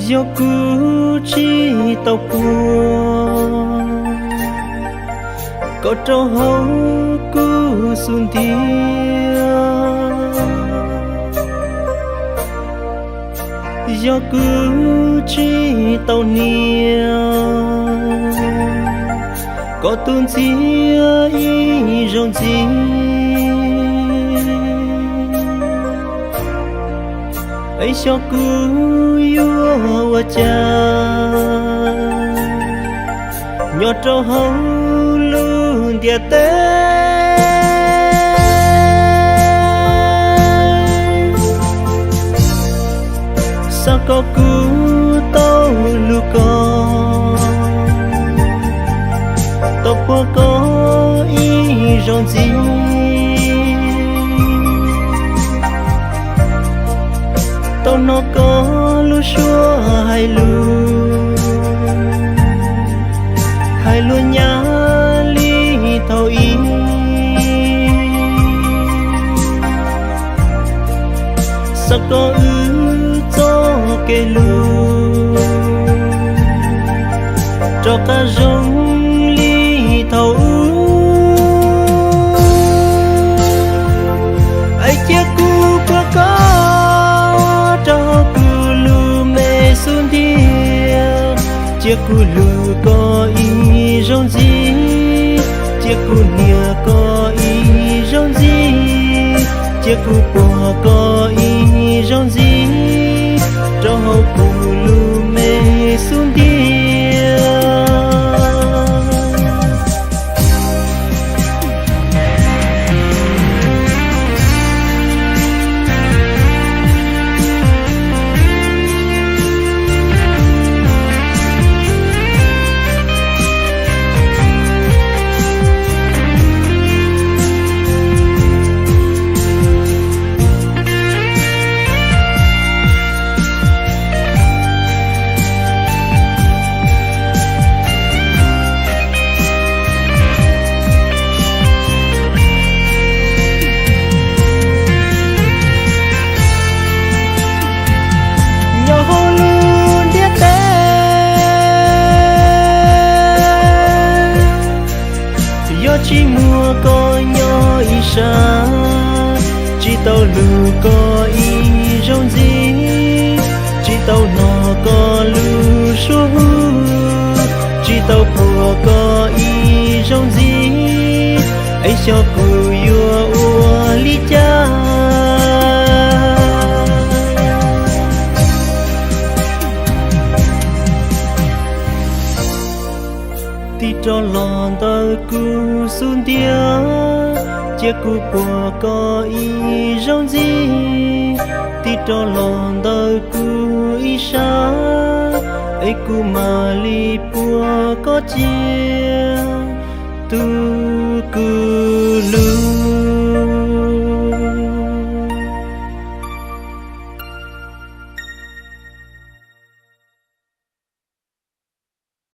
Yog kuv tsis tau puag koj rau hauv kuv xub ntiag, yog kuv tsis tau hnia koj tus ntxhiab ib zaug ntxiv, es xyov kuv yuav ua cas nyob rau hauv lub ntiaj teb. Xav kom kuv tau hlub koj, tau puag koj ib zaug ntxiv, tau hnov koj lub suab hais lus, hais lus nyab li thaum ub. Xav kom wb txoj kev hlub rov qab zoo li thaum ub. Es cia kuv puag koj rau hauv kuv lub me xub ntiag, cia kuv hlub koj ib zaug ntxiv, cia kuv hnia koj ib zaug ntxiv, cia kuv puag koj ib zaug ntxiv rau hauv kuv lub me xub ntiag. Nyob hauv lub ntiaj teb, yog tsis muaj koj nyob ib sab, tsis tau hlub koj ib zaug ntxiv, tsis tau hnov koj lub suab hu, tsis tau puag koj ib zaug ntxiv, es xyov kuv yuav ua li cas tig rov los ntawm kuv xub ntiag, cia kuv puag koj ib zaug ntxiv, tig rov los ntawm kuv ib sab, es kuv mam li puag koj cia tus kuv hlub.